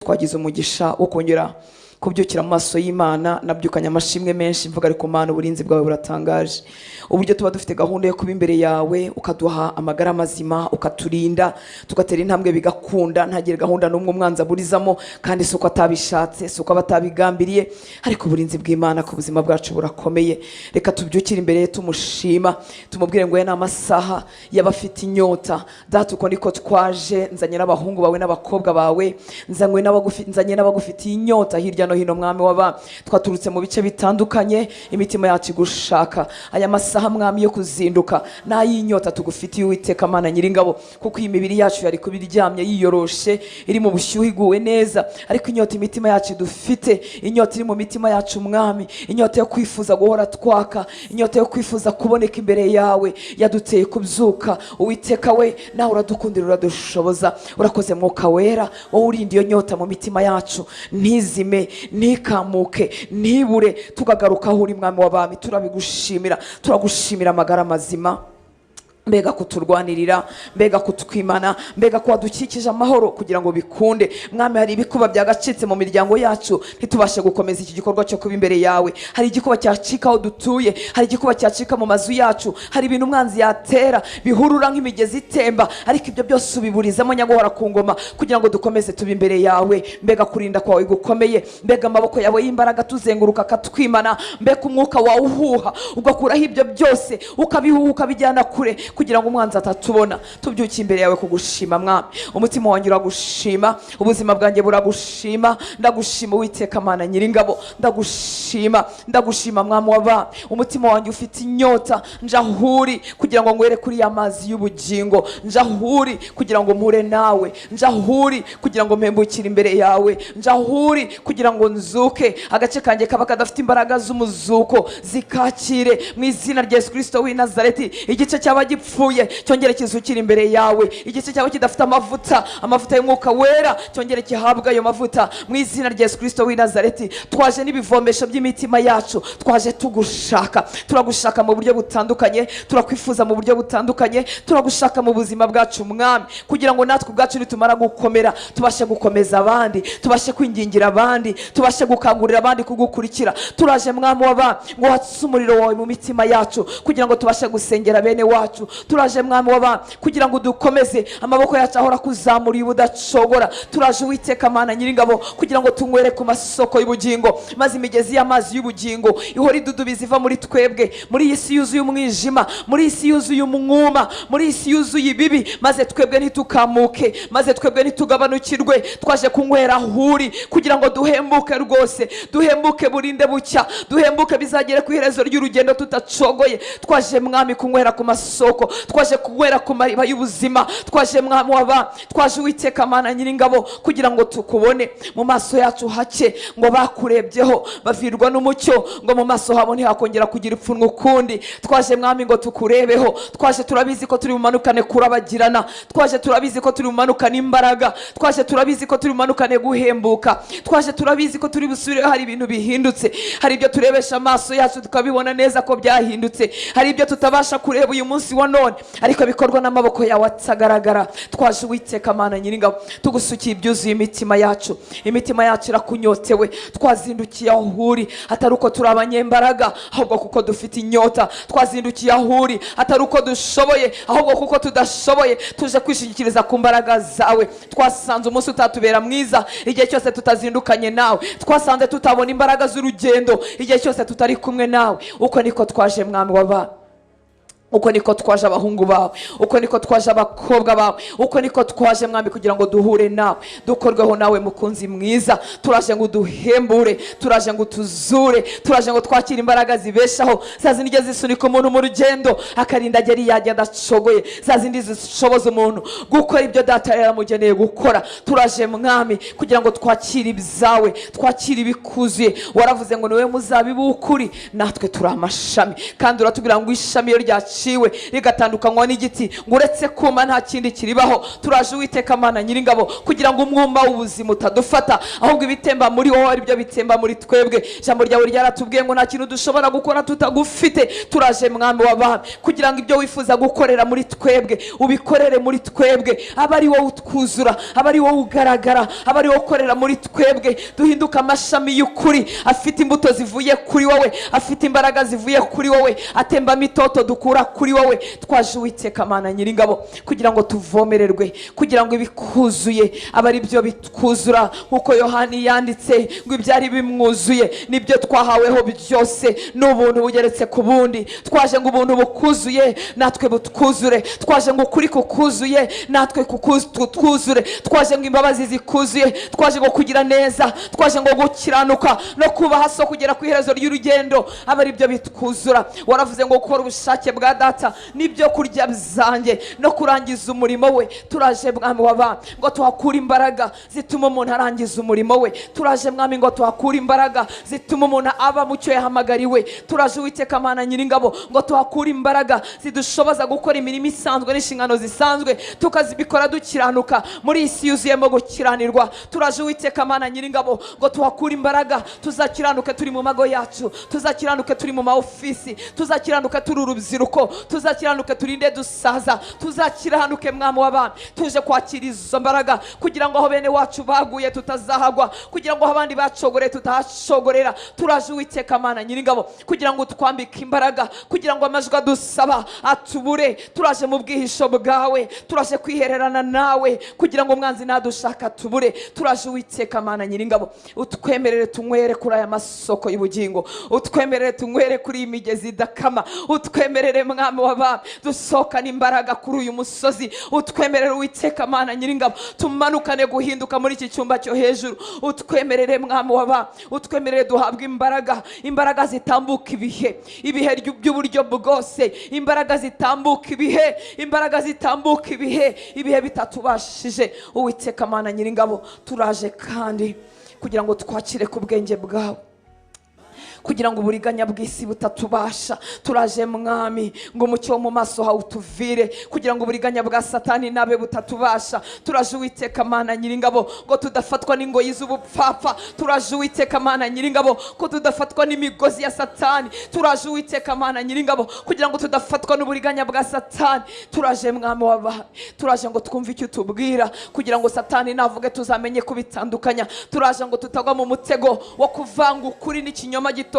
Twagize umugisha wo kongera kubyukira mu maso y'Imana. Nabyukanye amashimwe menshi mvuga: "Ariko Mana, uburinzi bwawe buratangaje." Uburyo tuba dufite gahunda yo kuba imbere yawe, ukaduha amagara mazima, ukaturinda, tugatera intambwe bigakunda, ntagire gahunda n'umwe umwanzi aburizamo. Kandi si uko atabishatse, si uko aba atabigambiriye, ariko uburinzi bw'Imana ku buzima bwacu burakomeye. Reka tubyukire imbere ye tumushima, tumubwire ngo ye ni amasaha y'abafite inyota. Data, uko niko twaje. Nzanye n'abahungu bawe n'abakobwa bawe, nzanye n'abagufitiye inyota hirya no hino. Mwami w'aba, twaturutse mu bice bitandukanye, imitima yacu igushaka. Aya masaha, Mwami, yo kuzinduka ni ay'inyota tugufitiye, Uwiteka Mana Nyiringabo, kuko iyi mibiri yacu yari kuba iryamye, yiyoroshe, iri mu bushyuhe, iguwe neza, ariko inyota imitima yacu dufite, inyota iri mu mitima yacu, Mwami, inyota yo kwifuza guhora twaka, inyota yo kwifuza kuboneka imbere yawe, yaduteye kubyuka. Uwiteka we, nawe uradukundira, uradushoboza. Urakoze, Mwuka Wera, wowe urinda iyo nyota mu mitima yacu ntizime, ntikamuke, ntibure, tukagaruka aho uri. Mwami w'abami, turabigushimira. Turagushimira amagara mazima. Mbega kuturwanirira, mbega kutwimana, mbega ko wadukikije amahoro kugira ngo bikunde. Mwami, hari ibikuba byagacitse mu miryango yacu, ntitubashe gukomeza iki gikorwa cyo kuba imbere yawe. Hari igikuba cyacika aho dutuye, hari igikuba cyacika mu mazu yacu, hari ibintu umwanzi yatera bihurura nk'imigezi itemba, ariko ibyo byose ubiburizamo, Nyaguhora ku ngoma, kugira ngo dukomeze tube imbere yawe. Mbega kurinda kwawe gukomeye, mbega amaboko yawe y'imbaraga tuzenguruka akatwimana, mbega umwuka wawe uhuha ugakuraho ibyo byose, ukabihuha, ukabijyana kure kugira ngo umwanzi atatubona. Tubyukiye imbere yawe kugushima, Mwami. Umutima wanjye uragushima, ubuzima bwanjye buragushima. Ndagushima, Uwiteka Mana Nyiringabo, ndagushima, ndagushima, Mwami w'abami. Umutima wanjye ufite inyota. Nje aho uri kugira ngo nywere kuri ya mazi y'ubugingo. Nje aho uri kugira ngo mpure nawe. Nje aho uri kugira ngo mpembukire imbere yawe. Nje aho uri kugira ngo nzuke. Agace kanjye kaba kadafite imbaraga z'umuzuko zikakire mu izina rya Yesu Kirisito w'i Nazareti. Igice cyaba gipfuye cyongere kizukire imbere yawe. Igice cyaba kidafite amavuta, amavuta y'Umwuka Wera, cyongere gihabwe ayo mavuta mu izina rya Yesu Kirisito w'i Nazareti. Twaje n'ibivomesho by'imitima yacu, twaje tugushaka. Turagushaka mu buryo butandukanye, turakwifuza mu buryo butandukanye, turagushaka mu buzima bwacu, Mwami, kugira ngo natwe ubwacu nitumara gukomera tubashe gukomeza abandi, tubashe kwingingira abandi, tubashe gukangurira abandi kugukurikira. Turaje, Mwami w'abami, ngo watse umuriro wawe mu mitima yacu kugira ngo tubashe gusengera bene wacu. Turaje, Mwami w'abami, kugira ngo dukomeze amaboko yacu ahora kuzamura ubudacogora. Turaje, Uwiteka Mana Nyiringabo, kugira ngo tunywere ku masoko y'ubugingo, maze imigezi y'amazi y'ubugingo ihora idudubiza iva muri twebwe, muri iyi si yuzuye umwijima, muri iyi si yuzuye umwuma, muri iyi si yuzuye ibibi, maze twebwe ntitukamuke, maze twebwe ntitugabanukirwe. Twaje kunywera aho uri kugira ngo duhembuke rwose, duhembuke burinde bucya, duhembuke bizagere ku iherezo ry'urugendo tutacogoye. Twaje, Mwami, kunywera ku masoko, twaje kunywera ku mariba y'ubuzima. Twaje, Mwami w'aba, twaje, Uwiteka Mana Nyiringabo, kugira ngo tukubone mu maso yacu hake. Ngo bakurebyeho bavirwa n'umucyo, ngo mu maso habo ntihakongera kugira ipfunwe ukundi. Twaje, Mwami, ngo tukurebeho. Twaje turabizi ko turi bumanukane kurabagirana, twaje turabizi ko turi bumanukane imbaraga, twaje turabizi ko turi bumanukane guhembuka, twaje turabizi ko turi busubire hari ibintu bihindutse. Hari ibyo turebesha amaso yacu tukabibona neza ko byahindutse, hari ibyo tutabasha kureba uyu munsi wa none, ariko bikorwa n'amaboko yawe atagaragara. Twaje, Uwiteka Mana Nyiringabo, tugusukiye ibyuzuye imitima yacu. Imitima yacu irakunyotewe. Twazindukiye aho uri, atari uko turi abanyembaraga, ahubwo kuko dufite inyota. Twazindukiye aho uri, atari uko dushoboye, ahubwo kuko tudashoboye. Tuje kwishingikiriza ku mbaraga zawe. Twasanze umunsi utatubera mwiza igihe cyose tutazindukanye nawe. Twasanze tutabona imbaraga z'urugendo igihe cyose tutari kumwe nawe. Uko niko twaje, Mwami w'abami. Uko niko twaje, abahungu bawe. Uko niko twaje, abakobwa bawe. Uko niko twaje, Mwami, kugira ngo duhure nawe, dukorweho nawe, mukunzi mwiza. Turaje ngo uduhembure, turaje ngo utuzure, turaje ngo twakire imbaraga zibeshaho, za zindi zisunika umuntu mu rugendo akarinda agera iyo ajya adacogoye, za zindi zishoboza umuntu gukora ibyo Data yaramugeneye gukora. Turaje, Mwami, kugira ngo twakire ibyawe, twakire ibikuzuye. Waravuze ngo niwe muzabibu w'ukuri, natwe turi amashami, kandi uratubwira ngo ishami iyo ryaciwe ryaciwe rigatandukanywa n'igiti, ngo uretse kuma nta kindi kiribaho. Turaje, Uwiteka Mana Nyiringabo, kugira ngo umwuma w'ubuzima utadufata, ahubwo ibitemba muri wowe ari byo bitemba muri twebwe. Ijambo ryawe ryaratubwiye ngo nta kintu dushobora gukora tutagufite. Turaje, Mwami w'abami, kugira ngo ibyo wifuza gukorera muri twebwe ubikorere muri twebwe, abe ari wowe utwuzura, abe ari wowe ugaragara, abe ari wowe ukorera muri twebwe, duhinduke amashami y'ukuri afite imbuto zivuye kuri wowe, afite imbaraga zivuye kuri wowe, atembamo itoto dukura kuri wowe. Twaje, Uwiteka Mana Nyiringabo, kugira ngo tuvomererwe, kugira ngo ibikuzuye abe ari byo bitwuzura, nk'uko Yohani yanditse ngo ibyari bimwuzuye nibyo twahaweho byose, ni ubuntu bugeretse ku bundi. Twaje ngo ubuntu bukuzuye natwe butwuzure. Twaje ngo ukuri kukuzuye natwe tutwuzure. Twaje ngo imbabazi zikuzuye, twaje ngo kugira neza, twaje ngo gukiranuka no kubaha so kugera ku iherezo ry'urugendo abe ari byo bitwuzura. Waravuze ngo gukora ubushake bwa Data n'ibyo kurya byanjye no kurangiza umurimo we. Turaje, Mwami w'abami, ngo tuhakure imbaraga zituma umuntu arangiza umurimo we. Turaje, Mwami, ngo tuhakure imbaraga zituma umuntu aba mu cyo yahamagariwe. Turaje, Uwiteka Mana Nyiringabo, ngo tuhakure imbaraga zidushoboza gukora imirimo isanzwe n'inshingano zisanzwe, tukazibikora dukiranuka muri iyi si yuzuyemo gukiranirwa. Turaje, Uwiteka Mana Nyiringabo, ngo tuhakure imbaraga tuzakiranuke turi mu mago yacu, tuzakiranuke turi mu ma ofisi, tuzakiranuke turi urubyiruko, tuzakiranuke turinde dusaza, tuzakiranuke. Mwami w'abami, tuje kwakira izo mbaraga kugira ngo aho bene wacu baguye tutazahagwa, kugira ngo aho abandi bacogoreye tutahacogorera. Turaje, Uwiteka Mana Nyiringabo, kugira ngo twambike imbaraga, kugira ngo amajwi adusaba atubure. Turaje mu bwihisho bwawe, turaje kwihererana nawe kugira ngo umwanzi nadushaka tubure. Turaje, Uwiteka Mana Nyiringabo, utwemerere tunywere kuri aya masoko y'ubugingo, utwemerere tunywere kuri iyi migezi idakama, utwemerere, Mwami w'abami, dusohokane imbaraga kuri uyu musozi, utwemerere, Uwiteka Mana Nyiringabo, tumanukane guhinduka muri iki cyumba cyo hejuru. Utwemerere, Mwami w'abami, utwemerere duhabwe imbaraga, imbaraga zitambuka ibihe, ibihe by'uburyo bwose, imbaraga zitambuka ibihe, imbaraga zitambuka ibihe, ibihe bitatubashije. Uwiteka Mana Nyiringabo, turaje kandi kugira ngo twakire ku bwenge bwawe, kugira ngo uburiganya bw'isi butatubasha. Turaje, Mwami, ngo umucyo wo mu maso hawe utuvire, kugira ngo uburiganya bwa Satani nabe butatubasha. Turaje, Uwiteka Mana Nyiringabo, ngo tudafatwa n'ingoyi z'ubupfapfa. Turaje, Uwiteka Mana Nyiringabo, ko tudafatwa n'imigozi ya Satani. Turaje, Uwiteka Mana Nyiringabo, kugira ngo tudafatwa n'uburiganya bwa Satani. Turaje, Mwami w'abami, turaje ngo twumve icyo utubwira, kugira ngo Satani navuge tuzamenye kubitandukanya. Turaje ngo tutagwa mu mutego wo kuvanga ukuri n'ikinyoma gitoya,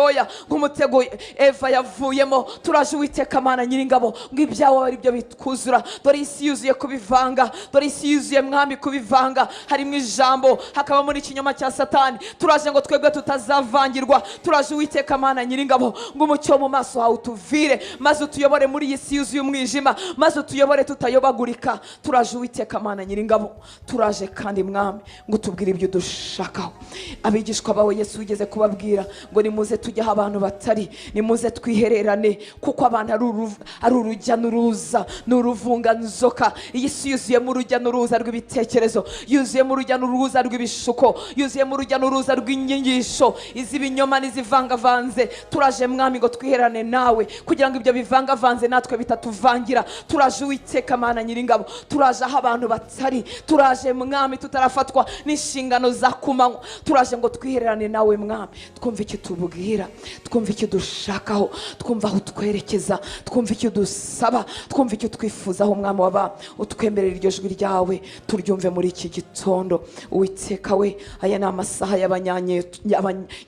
nk'umutego Eva yavuyemo. Turaje, Uwiteka Mana Nyiringabo, ngo ibyawe ari byo bitwuzura. Dore isi yuzuye kubivanga, dore isi yuzuye, Mwami, kubivanga. Harimo ijambo, hakabamo n'ikinyoma cya Satani. Turaje ngo twebwe tutazavangirwa. Turaje, Uwiteka Mana Nyiringabo, ngo umucyo wo mu maso hawe utuvire, maze utuyobore muri iyi si yuzuye umwijima, maze utuyobore tutayobagurika. Turaje, Uwiteka Mana Nyiringabo, turaje kandi, Mwami, ngo utubwire ibyo udushakaho. Abigishwa bawe, Yesu, wigeze kubabwira ngo nimuze tujye aho abantu batari, nimuze twihererane, kuko abantu ari urujya n'uruza, ni uruvunganzoka. Iyi si yuzuyemo urujya n'uruza rw'ibitekerezo, yuzuyemo urujya n'uruza rw'ibishuko, yuzuyemo urujya n'uruza rw'inyigisho iz'ibinyoma n'izivangavanze. Turaje, Mwami, ngo twiherane nawe, kugira ngo ibyo bivangavanze natwe bitatuvangira. Turaje, Uwiteka Mana Nyiringabo, turaje aho abantu batari. Turaje, Mwami, tutarafatwa n'inshingano za kumanywa. Turaje ngo twihererane nawe, Mwami, twumve icyo tubwira, twumve icyo dushakaho, twumve aho utwerekeza, twumve icyo dusaba, twumve icyo twifuzaho. Mwami w'abami, utwemerera iryo jwi ryawe turyumve muri iki gitondo. Uwiteka we, aya ni amasaha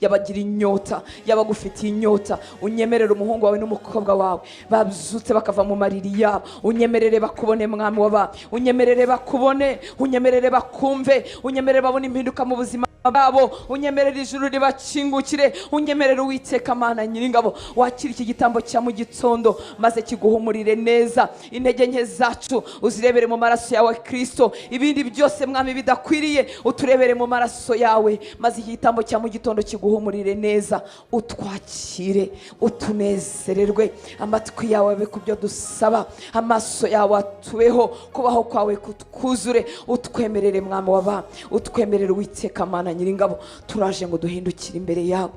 y'abagira inyota, y'abagufitiye inyota. Unyemerere umuhungu wawe n'umukobwa wawe babyutse bakava mu mariri yabo, unyemerere bakubone, Mwami w'abami, unyemerere bakubone, unyemerere bakumve, unyemerere babone impinduka mu buzima bwabo, unyemerere ijuru ribakingukire. Unyemerere, Uwiteka Mana Nyiringabo, wakira iki gitambo cya mu gitondo maze kiguhumurire neza. Intege nke zacu uzirebere mu maraso yawe, Kirisito. Ibindi byose, Mwami, bidakwiriye uturebere mu maraso yawe, maze iki gitambo cya mu gitondo kiguhumurire neza. Utwakire, utunezererwe, amatwi yawe abe ku byo dusaba, amaso yawe atubeho, kubaho kwawe kutwuzure. Utwemerere, Mwami w'abami, utwemerere, Uwiteka Mana Nyiringabo. Turaje ngo duhindukire imbere yawe.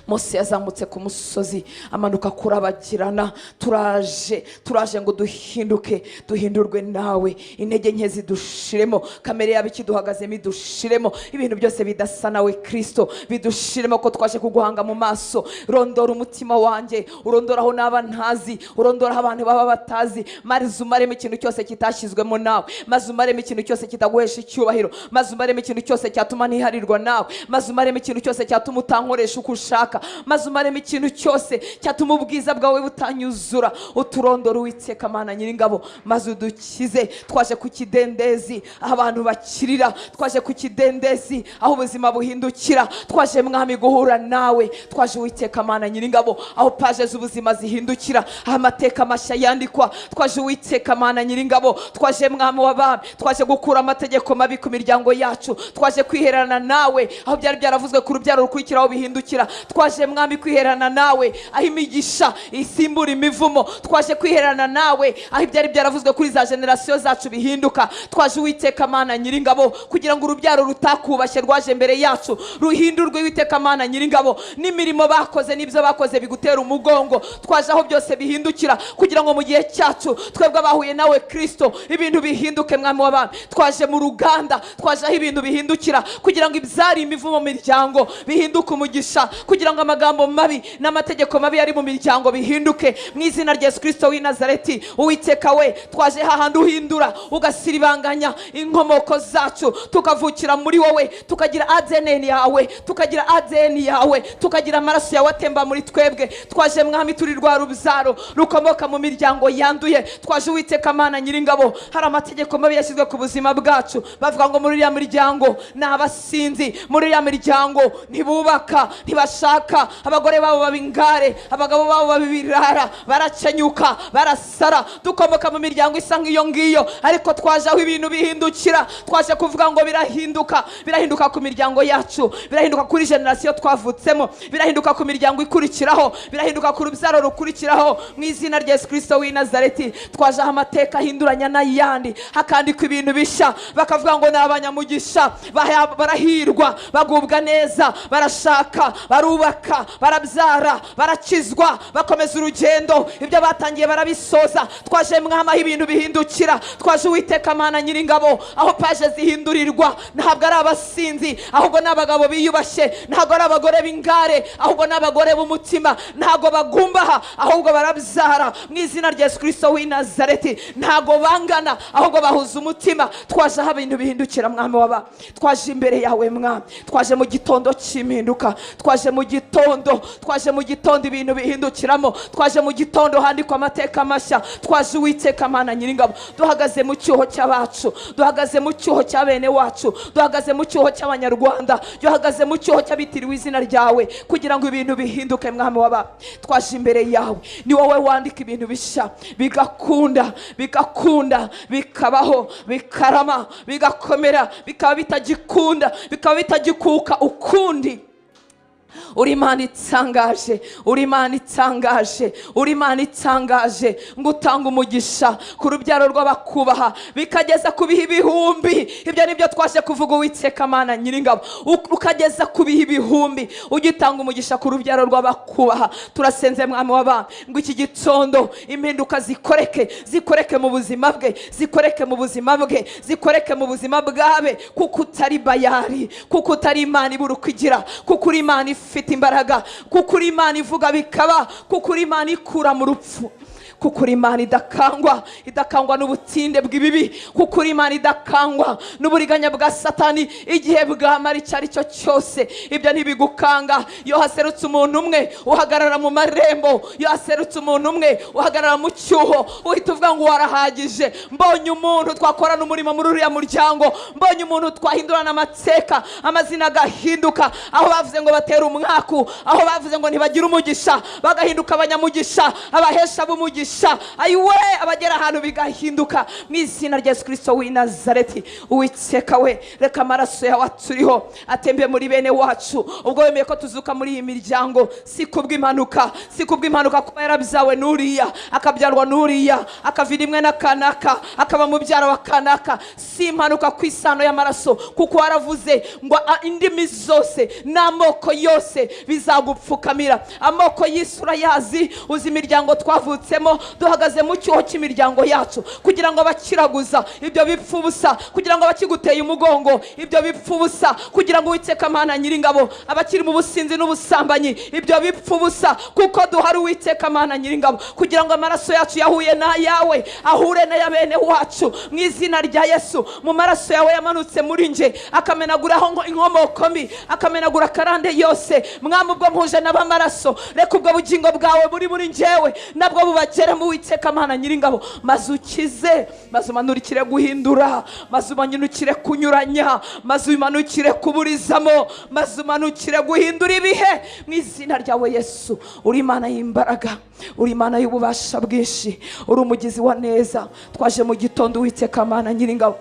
Mose yazamutse ku musozi, amanuka kurabagirana. Turaje, turaje ngo duhinduke, duhindurwe nawe. Intege nke zidushiremo, kamere yaba ikiduhagazemo idushiremo, ibintu byose bidasa nawe Kirisito bidushiremo, ko twaje kuguhanga mu maso. Rondora umutima wanjye, urondora aho naba ntazi, urondora aho abantu baba batazi, maze umaremo ikintu cyose kitashyizwemo nawe, maze umaremo ikintu cyose kitaguhesha icyubahiro, maze umaremo ikintu cyose cyatuma ntiharirwa nawe, maze umaremo ikintu cyose cyatuma utankoresha uko ushaka, maze umaremo ikintu cyose cyatuma ubwiza bwawe butanyuzura. Uturondora, Uwiteka Mana Nyiringabo, maze udukize. Twaje ku kidendezi aho abantu bakirira, twaje ku kidendezi aho ubuzima buhindukira. Twaje, Mwami, guhura nawe. Twaje, Uwiteka Mana Nyiringabo, aho paje z'ubuzima zihindukira, aho amateka mashya yandikwa. Twaje, Uwiteka Mana Nyiringabo, twaje, Mwami w'abami, twaje gukura amategeko mabi ku miryango yacu. Twaje kwiherana nawe aho byari byaravuzwe ku rubyaro rukurikiraho bihindukira. Twaje, Mwami, kwiherana nawe aho imigisha isimbura imivumo. Twaje kwiherana nawe aho ibyari byaravuzwe kuri za generasiyo zacu bihinduka. Twaje, Uwiteka Mana Nyiringabo, kugira ngo urubyaro rutakubashye rwaje mbere yacu ruhindurwe, Uwiteka Mana Nyiringabo, n'imirimo bakoze n'ibyo bakoze bigutera umugongo. Twaje aho byose bihindukira kugira ngo mu gihe cyacu, twebwe abahuye nawe Kirisito, ibintu bihinduke. Mwami w'abami, twaje mu ruganda, twaje aho ibintu bihindukira kugira ngo ibyari imivumo mu miryango bihinduke umugisha, kugira ngo amagambo mabi n'amategeko mabi yari mu miryango bihinduke mu izina rya Yesu Kirisito w'i Nazareti. Uwiteka we, twaje hahandi uhindura ugasiribanganya inkomoko zacu, tukavukira muri wowe, tukagira ADN yawe, tukagira ADN yawe, tukagira amaraso yawe atemba muri twebwe. Twaje, Mwami, turi rwa rubyaro rukomoka mu miryango yanduye. Twaje, Uwiteka Mana Nyiringabo, hari amategeko mabi yashyizwe ku buzima bwacu, bavuga ngo muri uriya miryango ni abasinzi, muri uriya miryango ntibubaka, ntibashaka, abagore babo baba ingare, abagabo babo baba ibirara, barakenyuka, barasara. Dukomoka mu miryango isa nk'iyo ngiyo, ariko twaje aho ibintu bihindukira. Twaje kuvuga ngo birahinduka, birahinduka ku miryango yacu, birahinduka kuri generasiyo twavutsemo, birahinduka ku miryango ikurikiraho, birahinduka ku rubyaro rukurikiraho mu izina rya Yesu Kirisito w'i Nazareti. Twaje aho amateka ahinduranya n'ayandi, hakandikwa ibintu bishya, bakavuga ngo ni abanyamugisha, barahirwa, bagubwa neza, barashaka, barubaka, barabyara, barakizwa, bakomeza urugendo, ibyo batangiye barabisoza. Twaje, Mwami, aho ibintu bihindukira. Twaje, Uwiteka Mana Nyiringabo, aho paje zihindurirwa. Ntabwo ari abasinzi, ahubwo ni abagabo biyubashye. Ntabwo ari abagore b'ingare, ahubwo ni abagore b'umutima. Ntabwo bagumbaha, ahubwo barabyara mu izina rya Yesu Kirisito w'i Nazareti. Ntabwo bangana, ahubwo bahuza umutima. Twaje aho ibintu bihindukira. Mwami waba, twaje imbere yawe. Mwami, twaje mu gitondo cy'impinduka, twaje mu gitondo, twaje mu gitondo ibintu bihindukiramo, twaje mu gitondo handikwa amateka mashya. Twaje, Uwiteka Mana Nyiringabo, duhagaze mu cyuho cy'abacu, duhagaze mu cyuho cya bene wacu, duhagaze mu cyuho cy'Abanyarwanda, duhagaze mu cyuho cy'abitiriwe izina ryawe, kugira ngo ibintu bihinduke. Mwami waba, twaje imbere yawe. Ni wowe wandika ibintu bishya, bigakunda, bigakunda, bikabaho, bikarama, bigakomera, bikaba bitagikunda, bikaba bitagikuka ukundi. Uri Imana itangaje, uri Imana itangaje, uri Imana itangaje, ngo utanga umugisha ku rubyaro rw'abakubaha bikageza ku bihe ibihumbi. Ibyo ni byo twaje kuvuga, Uwiteka Mana Nyiringabo, ukageza ku bihe ibihumbi ugitanga umugisha ku rubyaro rw'abakubaha. Turasenze, Mwami w'abami, ngo iki gitondo impinduka zikoreke, zikoreke mu buzima bwe, zikoreke mu buzima bwe, zikoreke mu buzima bwabe, kuko utari Bayari, kuko utari Imana ibura uko igira, kuko uri Imana ifite imbaraga, kuko uri Imana ivuga bikaba, kuko uri Imana ikura mu rupfu, kuko uri Imana idakangwa, idakangwa n'ubutinde bw'ibibi, kuko uri Imana idakangwa n'uburiganya bwa Satani igihe bwamara icyo ari cyo cyose. Ibyo ntibigukanga. Iyo haserutse umuntu umwe uhagarara mu marembo, iyo haserutse umuntu umwe uhagarara mu cyuho, uhita uvuga ngo warahagije. Mbonye umuntu twakorana umurimo muri uriya muryango, mbonye umuntu twahindurana amateka, amazina agahinduka, aho bavuze ngo batera umwaku, aho bavuze ngo ntibagire umugisha, bagahinduka abanyamugisha, abahesha b'umugisha. umugisha. Ayiwe, abagera ahantu bigahinduka mu izina rya Yesu Kirisito w'i Nazareti. Uwiteka we, reka amaraso yawe aturiho atembe muri bene wacu. Ubwo wemeye ko tuzuka muri iyi miryango, si kubw'impanuka, si kubw'impanuka kuba yarabyawe n'uriya, akabyarwa n'uriya, akava rimwe na kanaka, akaba mubyara wa kanaka, si impanuka ku isano y'amaraso, kuko waravuze ngo indimi zose n'amoko yose bizagupfukamira. Amoko y'isi urayazi, uzi imiryango twavutsemo. Duhagaze mu cyuho cy'imiryango yacu kugira ngo abakiraguza ibyo bipfa ubusa, kugira ngo abakiguteye umugongo ibyo bipfa ubusa, kugira ngo, Uwiteka Mana Nyiringabo, abakiri mu businzi n'ubusambanyi ibyo bipfa ubusa, kuko duhari, Uwiteka Mana Nyiringabo, kugira ngo amaraso yacu yahuye n'ayawe ahure n'aya bene wacu mu izina rya Yesu. Mu maraso yawe yamanutse muri nje, akamenaguraho inkomoko mbi, akamenagura akarande yose, Mwami, ubwo mpuje n'abamaraso, reka ubwo bugingo bwawe buri muri njyewe nabwo bubagere mu, Witeka Mana Nyiringabo, maze ukize, maze umanurikire guhindura, maze umanukire kunyuranya, maze umanukire kuburizamo, maze umanukire guhindura ibihe mu izina ryawe Yesu. Uri Imana y'imbaraga, uri Imana y'ububasha bwinshi, uri umugizi wa neza. Twaje mu gitondo, Uwiteka Mana Nyiringabo,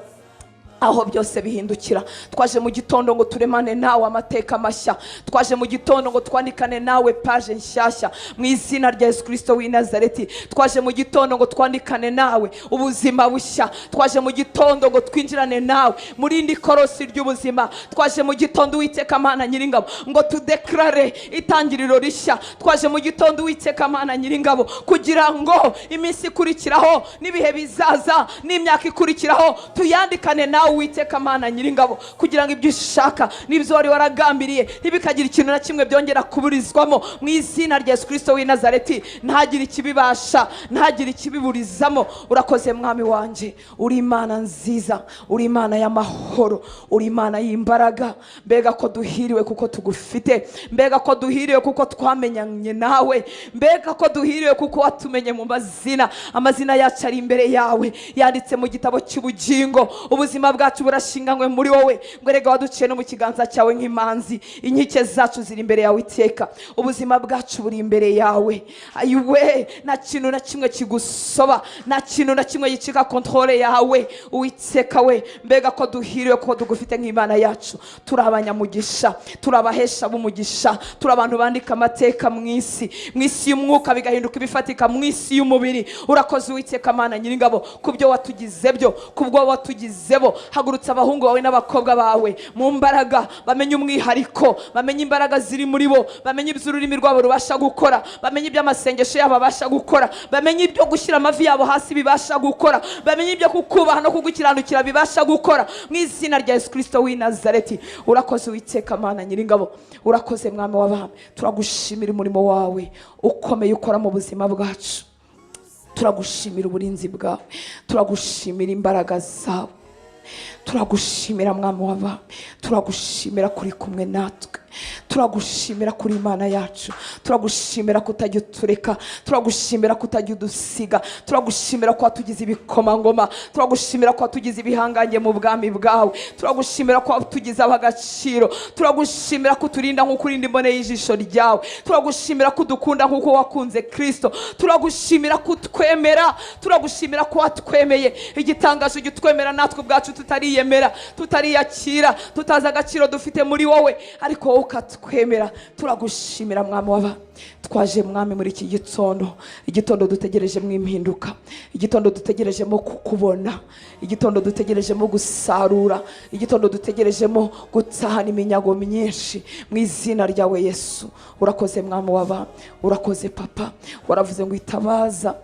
aho byose bihindukira. Twaje mu gitondo ngo turemane nawe amateka mashya. Twaje mu gitondo ngo twandikane nawe page nshyashya mu izina rya Yesu Kirisito w'i Nazareti. Twaje mu gitondo ngo twandikane nawe ubuzima bushya. Twaje mu gitondo ngo twinjirane nawe muri indi korosi ry'ubuzima. Twaje mu gitondo, Uwiteka Mana Nyiringabo, ngo tudeclare itangiriro rishya. Twaje mu gitondo, Uwiteka Mana Nyiringabo, kugira ngo iminsi ikurikiraho n'ibihe bizaza n'imyaka ikurikiraho tuyandikane nawe, Uwiteka Mana Nyiringabo, kugira ngo ibyo ushaka n'ibyo wari waragambiriye ntibikagire ikintu na kimwe byongera kuburizwamo mu izina rya Yesu Kirisito w'i Nazareti. Ntagire ikibibasha, ntagire ikibiburizamo. Urakoze, Mwami wanjye. Uri Imana nziza, uri Imana y'amahoro, uri Imana y'imbaraga. Mbega ko duhiriwe kuko tugufite! Mbega ko duhiriwe kuko twamenyanye nawe! Mbega ko duhiriwe kuko watumenye mu mazina! Amazina yacu ari imbere yawe, yanditse mu gitabo cy'ubugingo. Ubuzima bwacu burashinganywe muri wowe. Ngo erega waduciye no mu kiganza cyawe nk'imanzi. Inkike zacu ziri imbere yawe iteka. Ubuzima bwacu buri imbere yawe. Ayiwe, nta kintu na kimwe kigusoba, nta kintu na kimwe gicika contrôle yawe, Uwiteka we. Mbega ko duhiriwe ko tugufite nk'Imana yacu! Turi abanyamugisha, turi abahesha b'umugisha, turi abantu bandika amateka mu isi, mu isi y'umwuka bigahinduka ibifatika mu isi y'umubiri. Urakoze, Uwiteka Mana Nyiringabo, ku byo watugize byo, ku bwo watugizebo. Hagurutsa abahungu bawe n'abakobwa bawe mu mbaraga, bamenye umwihariko, bamenye imbaraga ziri muri bo, bamenye ibyo ururimi rwabo rubasha gukora, bamenye ibyo amasengesho yabo abasha gukora, bamenye ibyo gushyira amavi yabo hasi bibasha gukora, bamenye ibyo kukubaha no kugukiranukira bibasha gukora mu izina rya Yesu Kirisito w'i Nazareti. Urakoze, Uwiteka Mana Nyiringabo. Urakoze, Mwami w'abami. Turagushimira umurimo wawe ukomeye ukora mu buzima bwacu. Turagushimira uburinzi bwawe, turagushimira imbaraga zawe, turagushimira, Mwami w'abami. Turagushimira kuri kumwe natwe, turagushimira kuri Imana yacu, turagushimira kutajya utureka, turagushimira kutajya udusiga, turagushimira ko watugize ibikomangoma, turagushimira ko watugize ibihangange mu bwami bwawe, turagushimira ko watugize ab'agaciro, turagushimira ko uturinda nk'uko urinda imbone y'ijisho ryawe, turagushimira ko udukunda nk'uko wakunze Kirisito, turagushimira ko utwemera, turagushimira ko watwemeye. Igitangaje, ujya utwemera natwe ubwacu tutariyemera, tutariyakira, tutazi agaciro dufite muri wowe, ariko wowe ukatwemera. Turagushimira, Mwami w'aba. Twaje, Mwami, muri iki gitondo, igitondo dutegerejemo impinduka, igitondo dutegerejemo kukubona, igitondo dutegerejemo gusarura, igitondo dutegerejemo gutahana iminyago myinshi mu izina ryawe Yesu. Urakoze, Mwami w'aba. Urakoze, Papa. Waravuze ngo itabaza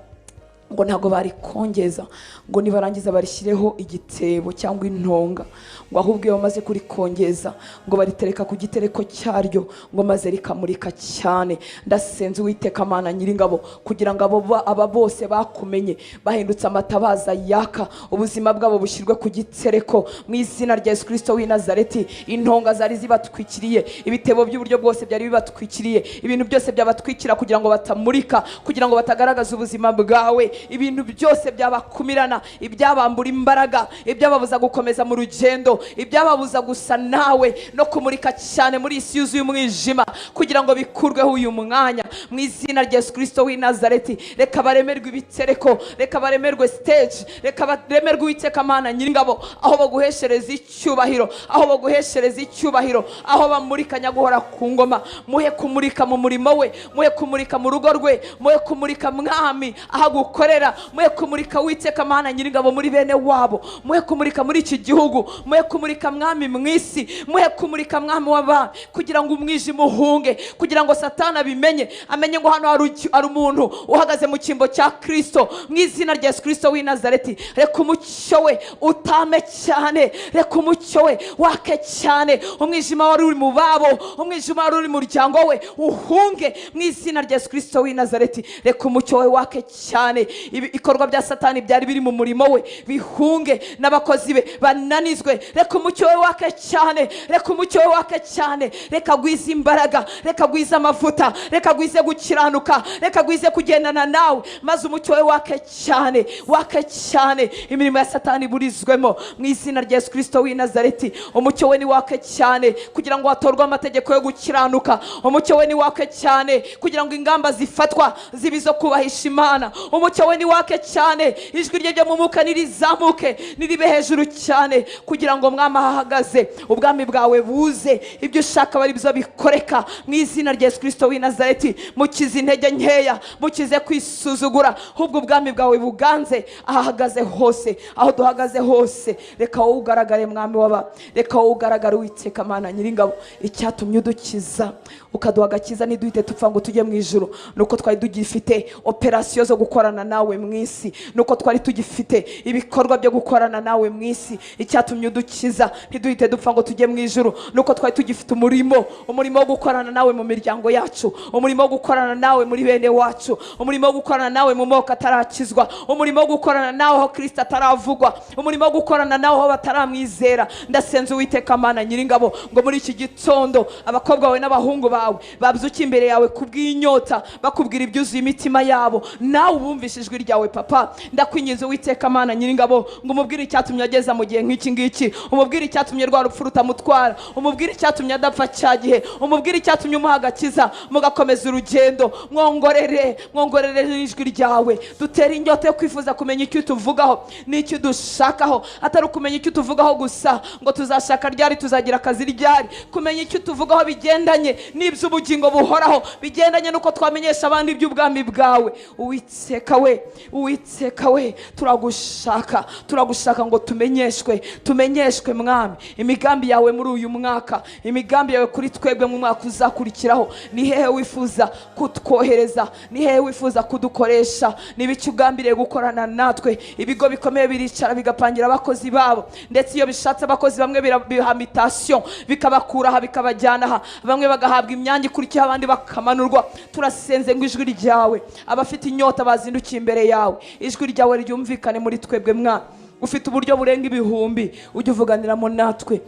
ngo ntabwo barikongeza ngo nibarangiza barishyireho igitebo cyangwa intonga, ngo ahubwo iyo bamaze kurikongeza ngo baritereka ku gitereko cyaryo, ngo maze rikamurika cyane. Ndasenze, Uwiteka Mana Nyiringabo, kugira ngo aba bose bakumenye bahindutse amatabaza yaka, ubuzima bwabo bushyirwe ku gitereko mu izina rya Yesu Kirisito w'i Nazareti. Intonga zari zibatwikiriye, ibitebo by'uburyo bwose byari bibatwikiriye, ibintu byose byabatwikira kugira ngo batamurika, kugira ngo batagaragaza ubuzima bwawe. Ibintu byose byabakumirana, ibyabambura imbaraga, ibyababuza gukomeza mu rugendo, ibyababuza gusa nawe no kumurika cyane muri iyi si yuzuye umwijima, kugira ngo bikurweho uyu mwanya mu izina rya Yesu Kirisito w'i Nazareti. Reka baremerwe ibitereko, reka baremerwe stage, reka baremerwe, Uwiteka Mana Nyiringabo, aho baguheshereza icyubahiro, aho baguheshereza icyubahiro, aho bamurika nyaguhora ku ngoma. Muhe kumurika mu murimo we, muhe kumurika mu rugo rwe, muhe kumurika, Mwami, aho agukorera, muhe kumurika, Witeka Mana Nyiringabo, muri bene wabo, muhe kumurika muri iki gihugu, muhe kumurika, Mwami, mu isi, muhe kumurika, Mwami w'abami, kugira ngo umwijima uhunge, kugira ngo Satani abimenye, amenye ngo hano hari umuntu uhagaze mu cyimbo cya Kirisito. Mu izina rya Yesu Kirisito w'i Nazareti, reka umucyo we utame cyane, reka umucyo we wake cyane. Umwijima wari uri mu babo, umwijima wari uri mu muryango we uhunge mu izina rya Yesu Kirisito w'i Nazareti. Reka umucyo we wake cyane. Ibikorwa bya Satani byari biri mu murimo we bihunge, n'abakozi be bananizwe. Reka umucyo we wake cyane, reka umucyo we wake cyane. Reka agwize imbaraga, reka agwize amavuta, reka agwize gukiranuka, reka agwize kugendana nawe, maze umucyo we wake cyane, wake cyane, imirimo ya Satani iburizwemo mu izina rya Yesu Kirisito w'i Nazareti. Umucyo we ni wake cyane kugira ngo hatorwe amategeko yo gukiranuka. Umucyo we ni wake cyane kugira ngo ingamba zifatwa zibe izo kubahisha Imana. Umucyo we ni wake cyane, ijwi rye ryo mu mwuka nirizamuke, niribe hejuru cyane, kugira ngo, Mwami, ahahagaze ubwami bwawe buze, ibyo ushaka bari byo bikoreka mu izina rya Yesu Kirisito w'i Nazareti. Mukize intege nkeya, mukize kwisuzugura, ahubwo ubwami bwawe buganze ahahagaze hose, aho duhagaze hose. Reka wowe ugaragare, Mwami waba, reka wowe ugaragare, Uwiteka Mana Nyiringabo. Icyatumye udukiza, ukaduha agakiza, ntiduhite dupfa ngo tujye mu ijuru, nuko twari tugifite operasiyo zo gukorana nawe mu isi, nuko twari tugifite ibikorwa byo gukorana nawe mu isi. Icyatumye udukiza ntiduhite dupfa ngo tujye mu ijuru, nuko twari tugifite umurimo, umurimo wo gukorana nawe mu miryango yacu, umurimo wo gukorana nawe muri bene wacu, umurimo wo gukorana nawe mu moko atarakizwa, umurimo wo gukorana nawe aho Kirisito ataravugwa, umurimo wo gukorana nawe aho bataramwizera. Ndasenze, Uwiteka Mana Nyiringabo, ngo muri iki gitondo abakobwa bawe n'abahungu bawe babyuke imbere yawe kubw'inyota, bakubwira ibyuzuye imitima yabo, nawe ubumvishe ijwi ryawe. Papa, ndakwinginze, Uwiteka Mana Nyiringabo, ngo umubwire icyatumye ageza mu gihe nk'iki ngiki, umubwire icyatumye rwa rupfu rutamutwara, umubwire icyatumye adapfa cya gihe, umubwire icyatumye umuha agakiza mugakomeza urugendo. Mwongorere, mwongorere n'ijwi ryawe. Dutere inyota yo kwifuza kumenya icyo utuvugaho n'icyo udushakaho, atari ukumenya icyo utuvugaho gusa ngo tuzashaka ryari, tuzagira akazi ryari, kumenya icyo utuvugaho bigendanye n'iby'ubugingo buhoraho, bigendanye n'uko twamenyesha abandi iby'ubwami bwawe. Uwiteka we, Uwiteka we, turagushaka, turagushaka ngo tumenyeshwe, tumenyeshwe, Mwami, imigambi yawe muri uyu mwaka, imigambi yawe kuri twebwe mu mwaka uzakurikiraho. Ni hehe wifuza kutwohereza? Ni hehe wifuza kudukoresha? Ni ibiki ugambiriye gukorana natwe? Ibigo bikomeye biricara bigapangira abakozi babo, ndetse iyo bishatse abakozi bamwe biha mutation, bikabakura aha bikabajyana aha, bamwe bagahabwa imyanya ikurikiyeho, abandi bakamanurwa. Turasenze ngo ijwi ryawe, abafite inyota bazindukiye imbere yawe, ijwi ryawe ryumvikane muri twebwe. Mwana, ufite uburyo burenga ibihumbi ujya uvuganiramo natwe.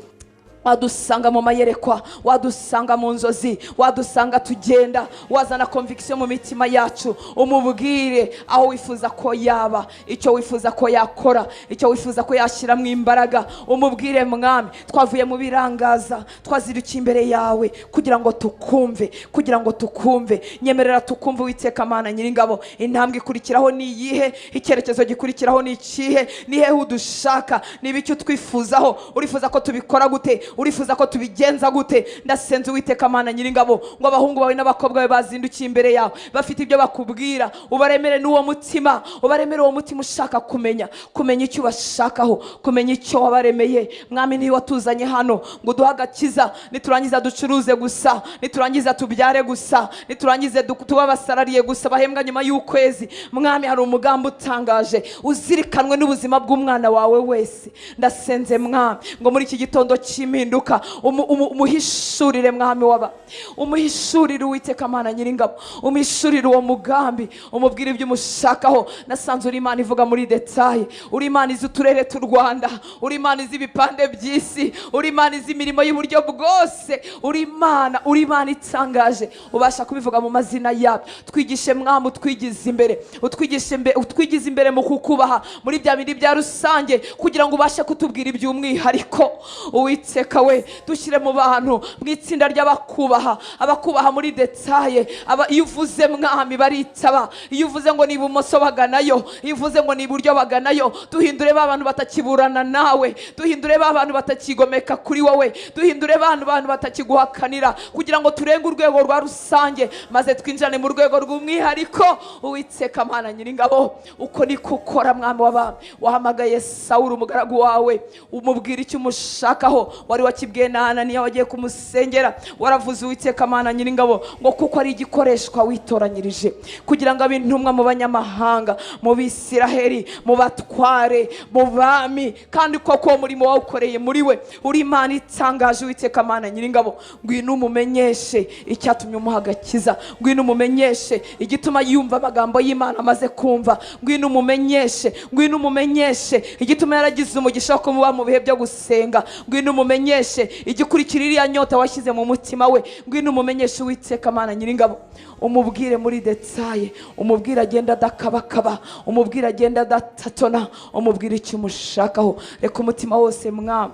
Wadusanga mu mayerekwa, wadusanga mu nzozi, wadusanga tugenda, wazana conviction mu mitima yacu. Umubwire aho wifuza ko yaba, icyo wifuza ko yakora, icyo wifuza ko yashyiramo imbaraga. Umubwire, Mwami. Twavuye mu birangaza, twazirukiye imbere yawe kugira ngo tukumve, kugira ngo tukumve. Nyemerera tukumve, Uwiteka Mana Nyiringabo. Intambwe ikurikiraho ni iyihe? Icyerekezo gikurikiraho ni ikihe? Ni hehe udushaka? Ni ibiki utwifuzaho? Urifuza ko tubikora gute? Urifuza ko tubigenza gute? Ndasenze, Uwiteka Mana Nyiringabo, ngo abahungu bawe n'abakobwa bawe bazindukiye imbere yawe bafite ibyo bakubwira, ubaremere n'uwo mutima, ubaremere uwo mutima ushaka kumenya, kumenya icyo ubashakaho, kumenya icyo wabaremeye. Mwami, niba watuzanye hano ngo uduhe agakiza, niturangiza ducuruze gusa, niturangiza tubyare gusa, niturangize tube abasalarié gusa bahembwa nyuma y'ukwezi, Mwami, hari umugambi utangaje uzirikanwe n'ubuzima bw'umwana wawe wese. Ndasenze, Mwami, ngo muri iki gitondo cy'impinduka. impinduka. Umuhishurire mwami waba, umuhishurire, Uwiteka Mana Nyiringabo, umuhishurire uwo mugambi, umubwire ibyo umushakaho. Nasanze uri Imana ivuga muri détail, uri Imana izi uturere tw'u Rwanda, uri Imana izi ibipande by'isi, uri Imana izi imirimo y'uburyo bwose, uri Imana itangaje, ubasha kubivuga mu mazina yabyo. Twigishe mwami, utwigize imbere, utwigize imbere mu kukubaha muri bya bindi bya rusange, kugira ngo ubashe kutubwira iby'umwihariko. Uwiteka we, dushyire mu bantu, mu itsinda ry'abakubaha, abakubaha muri détail. Aba iyo uvuze mwami baritaba, iyo uvuze ngo ni ibumoso baganayo, iyo uvuze ngo ni iburyo baganayo. Duhindure ba bantu batakiburana nawe, duhindure ba bantu batakigomeka kuri wowe, duhindure ba bantu batakiguhakanira, kugira ngo turenge urwego rwa rusange maze twinjirane mu rwego rw'umwihariko. Uwiteka Mana Nyiringabo, uko niko ukora mwami w'abami. Wahamagaye Sawuri umugaragu wawe, umubwira icyo umushakaho, wari wakibwiye na Ananiya wagiye kumusengera. Waravuze, Uwiteka Mana Nyiringabo, ngo kuko ari igikoreshwa witoranyirije kugira ngo abe intumwa mu banyamahanga, mu Bisiraheli, mu batware, mu bami, kandi koko uwo murimo wawukoreye muri we. Uri Imana itangaje, Uwiteka Mana Nyiringabo. Ngwino umumenyeshe icyatumye umuha agakiza, ngwino umumenyeshe igituma yumva amagambo y'Imana amaze kumva, ngwino umumenyeshe, ngwino umumenyeshe igituma yaragize umugisha wo kumuba mu bihe byo gusenga, ngwino umumenyeshe igikurikira iriya nyota washyize mu mutima we, ngwino umumenyeshe, Uwiteka Mana Nyiringabo. Umubwire muri détail, umubwire agenda adakabakaba, umubwire agenda adatatona, umubwire icyo umushakaho. Reka umutima wose mwami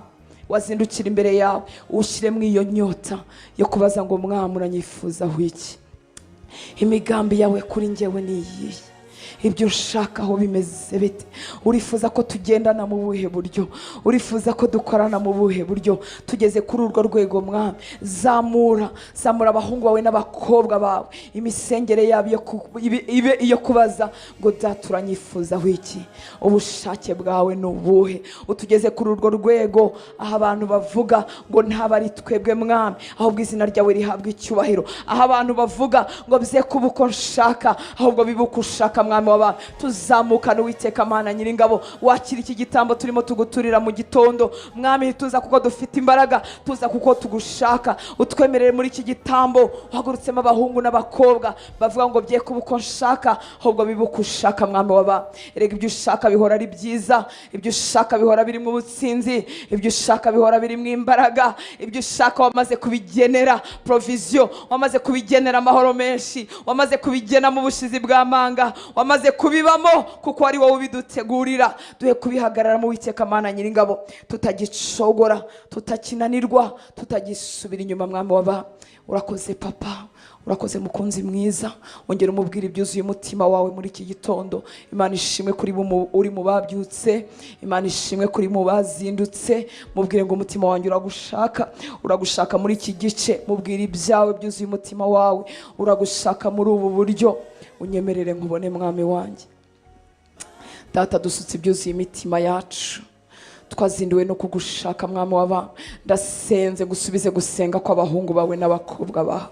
wazindukira imbere yawe, ushyiremo iyo nyota yo kubaza ngo: "Mwami, uranyifuzaho iki? Imigambi yawe kuri njyewe ni iyihe? Ibyo ushakaho bimeze bite? Urifuza ko tugendana mu buhe buryo? Urifuza ko dukorana mu buhe buryo?" Tugeze kuri urwo rwego mwami. Zamura, zamura abahungu bawe n'abakobwa bawe, imisengere yabo ibe iyo kubaza ngo: "Data, uranyifuzaho iki? Ubushake bwawe ni ubuhe?" Utugeze kuri urwo rwego aho abantu bavuga ngo ntaba ari twebwe mwami, ahubwo izina ryawe rihabwa icyubahiro, aho abantu bavuga ngo bye kuba uko nshaka, ahubwo bibe uko ushaka mwami w'abantu. Tuzamukana, Uwiteka Mana Nyiringabo. Wakira iki gitambo turimo tuguturira mu gitondo mwami. Tuza kuko dufite imbaraga, tuza kuko tugushaka. Utwemerere muri iki gitambo uhagurutsemo abahungu n'abakobwa bavuga ngo bye kuba uko nshaka, ahubwo bibe uko ushaka mwami w'abantu. Erega ibyo ushaka bihora ari byiza, ibyo ushaka bihora birimo ubutsinzi, ibyo ushaka bihora birimo imbaraga, ibyo ushaka wamaze kubigenera provision, wamaze kubigenera amahoro menshi, wamaze kubigenamo ubushizi bw'amanga, wamaze kubibamo kuko ari wowe ubidutegurira. Duhe kubihagarara mu, Witeka Mana Nyiringabo, tutagicogora, tutakinanirwa, tutagisubira inyuma mwami w'aba. Urakoze papa, urakoze mukunzi mwiza. Ongera umubwira ibyuzuye umutima wawe muri iki gitondo. Imana ishimwe kuri uri mu babyutse, Imana ishimwe kuri mu bazindutse. Mubwire ngo: "Umutima wanjye uragushaka, uragushaka muri iki gice." Mubwire ibyawe byuzuye umutima wawe, uragushaka muri ubu buryo. Unyemerere nkubone mwami wanjye. Data, dusutse ibyuzuye imitima yacu, twazinduwe no kugushaka mwami w'abantu. Ndasenze gusubize gusenga kw'abahungu bawe n'abakobwa bawe.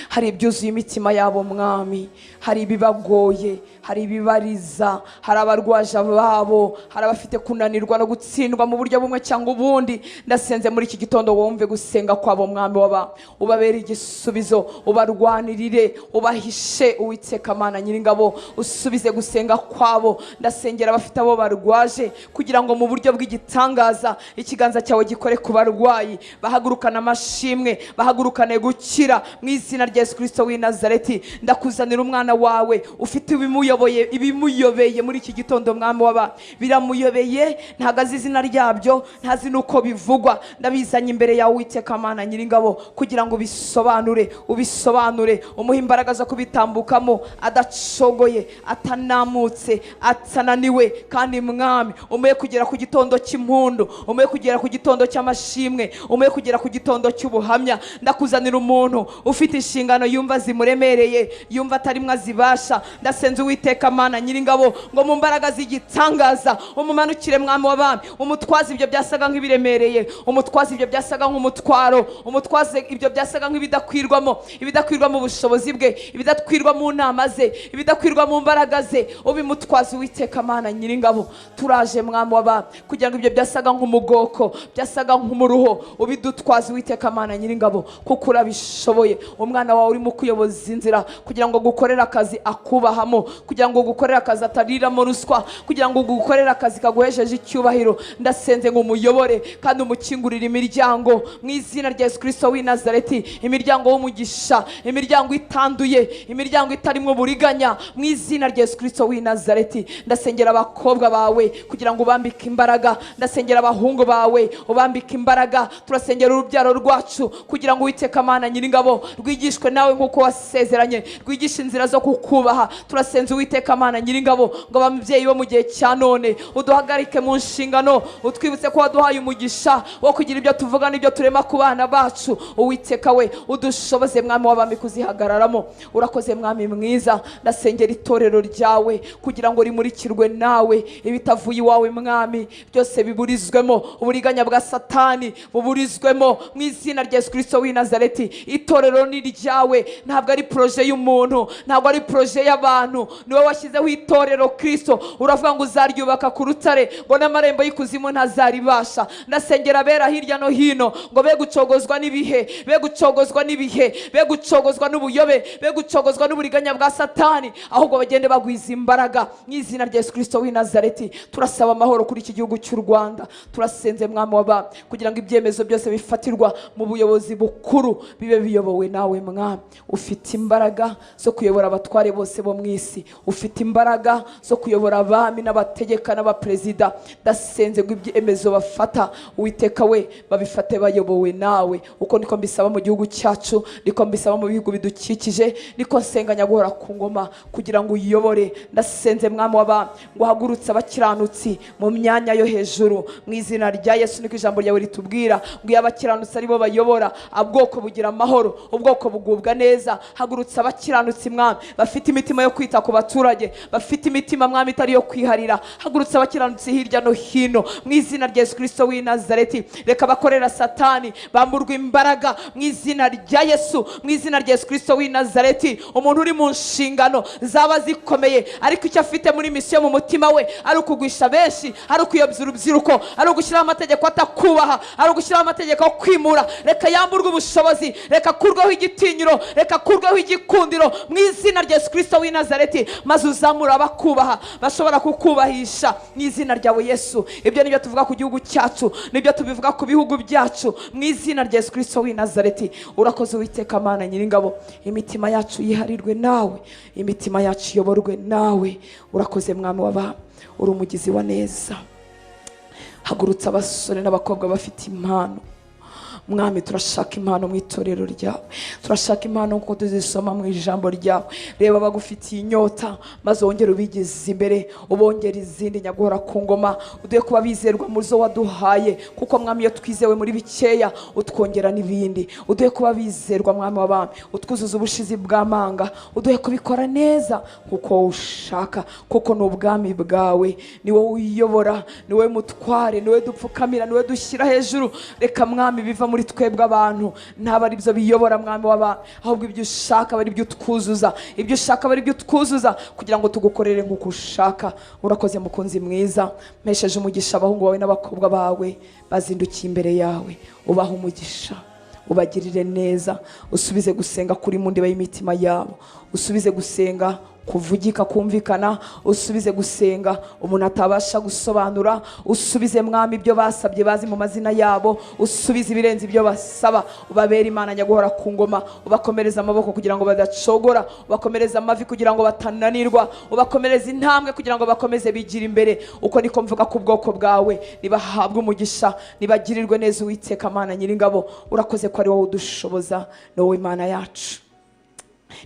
Hari ibyuzuye imitima yabo mwami, hari ibibagoye, hari ibibariza, hari abarwaje ababo, hari abafite kunanirwa no gutsindwa mu buryo bumwe cyangwa ubundi. Ndasenze muri iki gitondo wumve gusenga kwabo mwami w'abantu, ubabere igisubizo, ubarwanirire, ubahishe. Uwiteka Mana Nyiringabo, usubize gusenga kwabo. Ndasengera abafite abo barwaje kugira ngo mu buryo bw'igitangaza ikiganza cyawe gikore ku barwayi, bahagurukane amashimwe, bahagurukane gukira mu izina rya Yesu Kirisito w'i Nazareti. Ndakuzanira umwana wawe ufite ibimuyoboye, ibimuyobeye muri iki gitondo mwami w'aba. Biramuyobeye, ntabwo azi izina ryabyo, ntazi n'uko bivugwa. Ndabizanye imbere yawe, Uwiteka Mana Nyiringabo, kugira ngo ubisobanure, ubisobanure, umuhe imbaraga zo kubitambukamo adacogoye, atanamutse, atananiwe. Kandi mwami, umuhe kugera ku gitondo cy'impundu, umuhe kugera ku gitondo cy'amashimwe, umuhe kugera ku gitondo cy'ubuhamya. Ndakuzanira umuntu ufite inshingano yumva zimuremereye, yumva atarimo azibasha. Ndasenze, Uwiteka. Uwiteka Mana Nyiringabo ngo mu mbaraga z'igitangaza umumanukire, Mwami w'abami, umutwaze ibyo byasaga nk'ibiremereye, umutwaze ibyo byasaga nk'umutwaro, umutwaze ibyo byasaga nk'ibidakwirwamo, ibidakwirwa mu bushobozi bwe, ibidakwirwa mu nama ze, ibidakwirwa mu mbaraga ze, ubimutwaze, Uwiteka Mana Nyiringabo. Turaje, Mwami w'abami, kugira ngo ibyo byasaga nk'umugoko, byasaga nk'umuruho, ubidutwaze, Uwiteka Mana Nyiringabo, kuko urabishoboye. Umwana wawe urimo kuyoboza inzira kugira ngo gukorere akazi akubahamo, kugira ngo gukorere akazi atariramo ruswa, kugira ngo gukorere akazi kaguhesheje icyubahiro. Ndasenze ngo umuyobore kandi umukingurire imiryango mu izina rya Yesu Kirisito w'i Nazareti, imiryango w'umugisha, imiryango itanduye, imiryango itarimo uburiganya, mu izina rya Yesu Kirisito w'i Nazareti. Ndasengera abakobwa bawe kugira ngo ubambike imbaraga, ndasengera abahungu bawe ubambike imbaraga. Turasengera urubyaro rwacu kugira ngo, Uwiteka Mana Nyiringabo, rwigishwe nawe nk'uko wasezeranye, rwigishe inzira zo kukubaha. Turasenze, Uwiteka Mana Nyiringabo, ngo ababyeyi bo mu gihe cya none uduhagarike mu nshingano, utwibutse ko waduhaye umugisha wo kugira ibyo tuvuga n'ibyo turema ku bana bacu. Uwiteka we, udushoboze, Mwami w'abami, kuzihagararamo. Urakoze, Mwami mwiza. Ndasengera itorero ryawe kugira ngo rimurikirwe nawe. Ibitavuye iwawe, Mwami, byose biburizwemo, uburiganya bwa Satani buburizwemo mu izina rya Yesu Kirisito w'i Nazareti. Itorero ni iryawe, ntabwo ari projet y'umuntu, ntabwo ari projet y'abantu. Niwe washyizeho itorero, Kirisito. Uravuga ngo uzaryubaka ku rutare, ngo n'amarembo y'ikuzimu ntazaribasha. Ndasengera abera hirya no hino ngo be gucogozwa n'ibihe, be gucogozwa n'ibihe, be gucogozwa n'ubuyobe, be gucogozwa n'uburiganya bwa Satani, ahubwo bagende bagwiza imbaraga mu izina rya Yesu Kirisito w'i Nazareti. Turasaba amahoro kuri iki gihugu cy'u Rwanda. Turasenze, Mwami w'abami, kugira ngo ibyemezo byose bifatirwa mu buyobozi bukuru bibe biyobowe nawe. Mwami, ufite imbaraga zo kuyobora abatware bose bo mu isi, ufite imbaraga zo kuyobora abami n'abategeka n'abaperezida. Ndasenze ngo ibyemezo bafata, Uwiteka we, babifate bayobowe nawe. Uko niko mbisaba mu gihugu cyacu, niko mbisaba mu bihugu bidukikije, niko nsenga guhora ku ngoma kugira ngo uyobore. Ndasenze, Mwami w'abami, ngo uhagurutse abakiranutsi mu myanya yo hejuru mu izina rya Yesu. Niko ijambo ryawe ritubwira ngo iyo abakiranutsi aribo bayobora, ubwoko bugira amahoro, ubwoko bugubwa neza. Hagurutse abakiranutsi, Mwami, bafite imitima yo kwita ku baturage, bafite imitima, Mwami, itari iyo kwiharira. Hagurutse abakiranutsi hirya no hino mu izina rya Yesu Kirisito w'i Nazareti. Reka abakorera Satani bamburwa imbaraga mu izina rya Yesu, mu izina rya Yesu Kirisito w'i Nazareti. Umuntu uri mu nshingano zaba zikomeye, ariko icyo afite muri mission mu mutima we ari ukugwisha benshi, ari ukuyobya urubyiruko, ari ugushyiraho amategeko atakubaha, ari ugushyiraho amategeko yo kwimura, reka yamburwe ubushobozi, reka akurweho igitinyiro, reka akurweho igikundiro mu izina rya Yesu Kirisito w'i Nazareti, maze uzamura abakubaha, bashobora kukubahisha mu izina ryawe Yesu. Ibyo nibyo tuvuga ku gihugu cyacu, nibyo tubivuga ku bihugu byacu mu izina rya Yesu Kirisito w'i Nazareti. Urakoze, Uwiteka Mana Nyiringabo. Imitima yacu yiharirwe nawe, imitima yacu iyoborwe nawe. Urakoze, Mwami w'abami, uri umugizi wa neza. Hagurutse abasore n'abakobwa bafite impano. Mwami, turashaka impano mu itorero ryawe, turashaka impano nk'uko tuzisoma mu ijambo ryawe. Reba bagufitiye inyota, maze wongere ubigeze imbere, ubongere izindi. Nyaguhora ku ngoma, uduhe kuba bizerwa mu zo waduhaye, kuko, Mwami, iyo twizewe muri bikeya utwongera n'ibindi. Uduhe kuba bizerwa, Mwami w'abami, utwuzuza ubushizi bw'amanga, uduhe kubikora neza kuko wowe ushaka, kuko ni ubwami bwawe, ni wowe uyobora, ni wowe mutware, ni wowe dupfukamira, ni wowe dushyira hejuru. Reka, Mwami, biva muri twebwe abantu ntabwo ari byo biyobora, Mwami w'abantu, ahubwo ibyo ushaka aba ari byo utwuzuza, ibyo ushaka aba ari byo utwuzuza kugira ngo tugukorere nk'uko ushaka. Urakoze, mukunzi mwiza. Mpesheje umugisha abahungu bawe n'abakobwa bawe bazindukiye imbere yawe. Ubaha umugisha, ubagirire neza, usubize gusenga kuri mu ndiba y'imitima yabo, usubize gusenga kuvugika kumvikana, usubize gusenga umuntu atabasha gusobanura, usubize, Mwami, ibyo basabye bazi mu mazina yabo, usubize ibirenze ibyo basaba. Ubabere Imana nyaguhora ku ngoma, ubakomereze amaboko kugira ngo badacogora, ubakomereze amavi kugira ngo batananirwa, ubakomereze intambwe kugira ngo bakomeze bigire imbere. Uko niko mvuga ku bwoko bwawe: nibahabwe umugisha, nibagirirwe neza. Uwiteka Mana Nyiringabo, urakoze ko ari wowe udushoboza, ni wowe Imana yacu,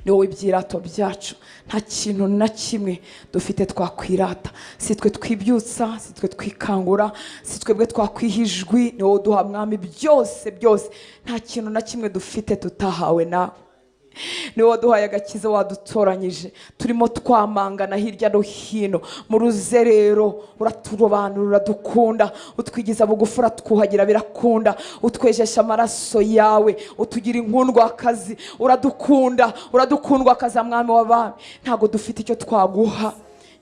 ni wowe ibyirato byacu. Nta kintu na kimwe dufite twakwirata. Si twe twibyutsa, si twe twikangura, si twebwe twakwiha ijwi, ni wowe uduha, Mwami, byose byose. Nta kintu na kimwe dufite tutahawe nawe. Niwe waduhaye agakiza, wadutoranyije turimo twamangana hirya no hino mu ruzerero, uraturobanura, uradukunda, utwigiza bugufi, uratwuhagira birakunda, utwejesha amaraso yawe, utugira inkundwakazi, uradukunda, uradukundwa akaza. Mwami w'abami, ntabwo dufite icyo twaguha.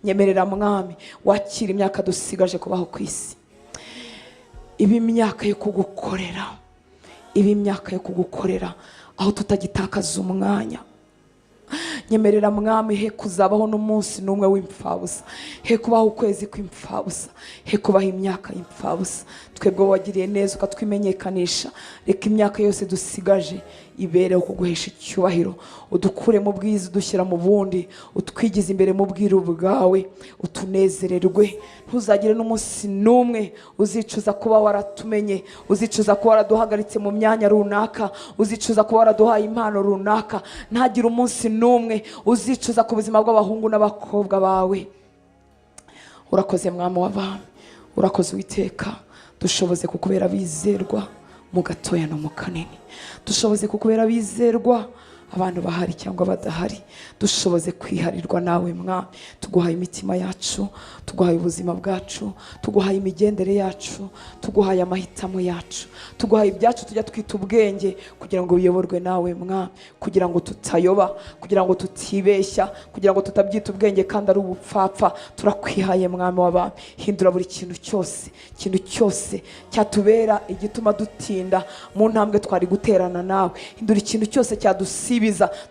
Nyemerera Mwami, wakira imyaka dusigaje kubaho ku isi, iba imyaka yo kugukorera, iba imyaka yo kugukorera aho tutagitakaza umwanya. Nyemerera Mwami, he kuzabaho n'umunsi n'umwe w'imfabusa, he kubaho ukwezi kw'imfabusa, he kubaho imyaka y'imfabusa. Twebwe wagiriye neza ukatwimenyekanisha, reka imyaka yose dusigaje ibereho kuguhesha icyubahiro. Udukure mu bwiza udushyira mu bundi, utwigize imbere mu bwiru bwawe, utunezererwe. Ntuzagire n'umunsi n'umwe uzicuza kuba waratumenye, uzicuza kuba waraduhagaritse mu myanya runaka, uzicuza kuba waraduhaye impano runaka. Ntagire umunsi n'umwe uzicuza ku buzima bw'abahungu n'abakobwa bawe. Urakoze Mwami w'abami, urakoze Uwiteka. Dushoboze kukubera bizerwa mu gatoya no mu kanini, dushoboze kukubera bizerwa abantu bahari cyangwa badahari, dushoboze kwiharirwa nawe Mwami. Tuguhaye imitima yacu, tuguhaye ubuzima bwacu, tuguhaye imigendere yacu, tuguhaye amahitamo yacu, tuguhaye ibyacu tujya twita ubwenge kugira ngo biyoborwe nawe Mwami, kugira ngo tutayoba, kugira ngo tutibeshya, kugira ngo tutabyita ubwenge kandi ari ubupfapfa. Turakwihaye Mwami w'abami. Hindura buri kintu cyose, ikintu cyose cyatubera igituma dutinda mu ntambwe twari guterana nawe. Hindura ikintu cyose cyadusibiza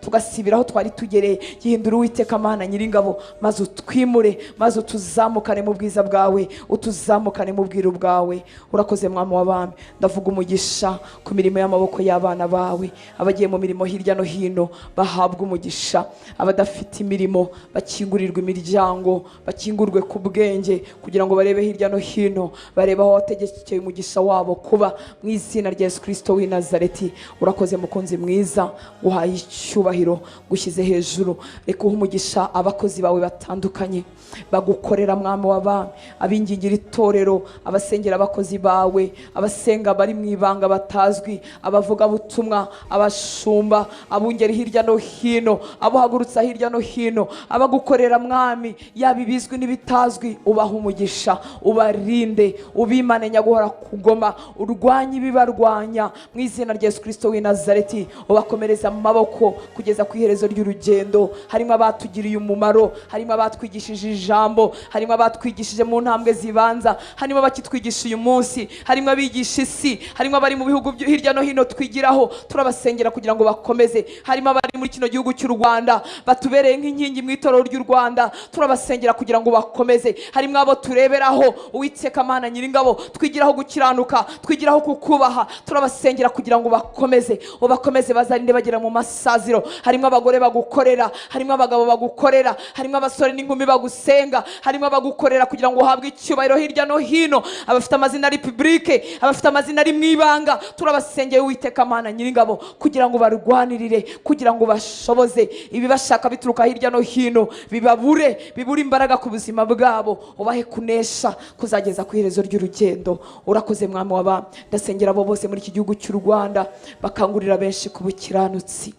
tugasibira aho twari tugereye. Gihindura Uwiteka Mana Nyiringabo, maze utwimure, maze utuzamukane mu bwiza bwawe, utuzamukane mu bwiru bwawe. Urakoze Mwami w'abami. Ndavuga umugisha ku mirimo y'amaboko y'abana bawe. Abagiye mu mirimo hirya no hino bahabwa umugisha, abadafite imirimo bakingurirwa imiryango, bakingurwe ku bwenge kugira ngo barebe hirya no hino, barebe aho wategekeye umugisha wabo kuba, mu izina rya Yesu Kirisito w'i Nazareti. Urakoze mukunzi mwiza, guhaye icyubahiro, gushyize hejuru. Reka uhe umugisha abakozi bawe batandukanye bagukorera, Mwami w'abami, abingingira itorero, abasengera abakozi bawe, abasenga bari mu ibanga batazwi, abavugabutumwa, abashumba, abungeri hirya no hino, abuhagurutsa hirya no hino, abagukorera Mwami, yaba ibizwi n'ibitazwi. Ubaha umugisha, ubarinde, ubimane nyaguhora kugoma, urwanye ibibarwanya mu izina rya Yesu Kirisito w'i Nazareti. Ubakomereza amaboko kugeza ku iherezo ry'urugendo. Harimo abatugiriye umumaro, harimo abatwigishije ijambo, harimo abatwigishije mu ntambwe zibanza, harimo abakitwigisha uyu munsi, harimo abigisha isi, harimo abari mu bihugu hirya no hino twigiraho. Turabasengera kugira ngo bakomeze. Harimo abari muri kino gihugu cy'u Rwanda batubereye nk'inkingi mu itorero ry'u Rwanda. Turabasengera kugira ngo bakomeze. Harimo abo tureberaho, Uwiteka Mana Nyiringabo, twigiraho gukiranuka, twigiraho kukubaha. Turabasengera kugira ngo bakomeze, ubakomeze, bazarinde bagera mu masaziro. Harimo abagore bagukorera, harimo abagabo bagukorera, harimo abasore n'inkumi bagusenga, harimo abagukorera kugira ngo uhabwe icyubahiro hirya no hino, abafite amazina ari public, abafite amazina ari mu ibanga. Turabasengeye Uwiteka Mana Nyiringabo, kugira ngo barwanirire, kugira ngo bashoboze ibibashaka bituruka hirya no hino bibabure, bibure imbaraga ku buzima bwabo, ubahe kunesha kuzageza ku iherezo ry'urugendo. Urakoze Mwami w'abami. Ndasengera abo bose muri iki gihugu cy'u Rwanda bakangurira benshi ku bukiranutsi.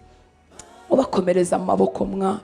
Ubakomereza amaboko Mwami,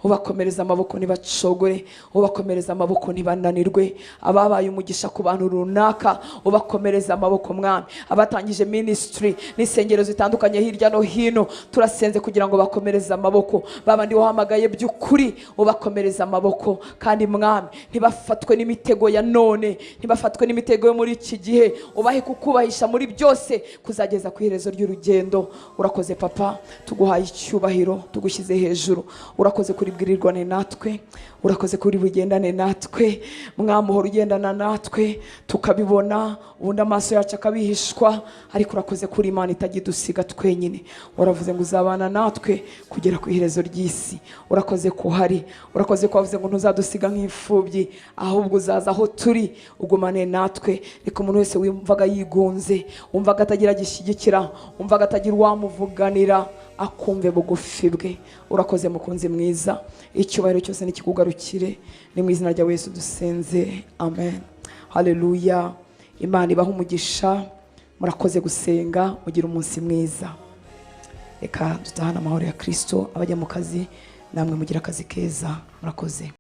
ubakomereza amaboko ntibacogore, ubakomereza amaboko ntibananirwe. Ababaye umugisha ku bantu runaka, ubakomereza amaboko Mwami. Abatangije ministry n'insengero zitandukanye hirya no hino, turasenze kugira ngo bakomereze amaboko. Babandi wahamagaye by'ukuri, ubakomereza amaboko. Kandi Mwami, ntibafatwe n'imitego ya none, ntibafatwe n'imitego yo muri iki gihe. Ubahe kukubahisha muri byose kuzageza ku iherezo ry'urugendo. Urakoze Papa, tuguhaye icyubahiro, tugushyize hejuru. Urakoze kuri bwirirwane natwe, urakoze kuri bugendane natwe. Mwamuhora ugendana natwe tukabibona, ubundi amaso yacu akabihishwa, ariko urakoze kuri Imana itajya idusiga twenyine. Waravuze ngo uzabana natwe kugera ku iherezo ry'isi. Urakoze ko uhari, urakoze ko wavuze ngo ntuzadusiga nk'imfubyi, ahubwo uzaza aho turi ugumane natwe. Reka umuntu wese wumvaga yigunze, wumvaga atagira gishyigikira, wumvaga atagira uwamuvuganira, akumve bugufi bwe. Urakoze mukunzi mwiza, icyubahiro cyose nikikugarukire. Ni mu izina rya Yesu dusenze, amen. Haleluya. Imana ibaha umugisha. Murakoze gusenga, mugire umunsi mwiza. Reka dutahane amahoro ya Kirisito. Abajya mu kazi, namwe mugira akazi keza. Murakoze.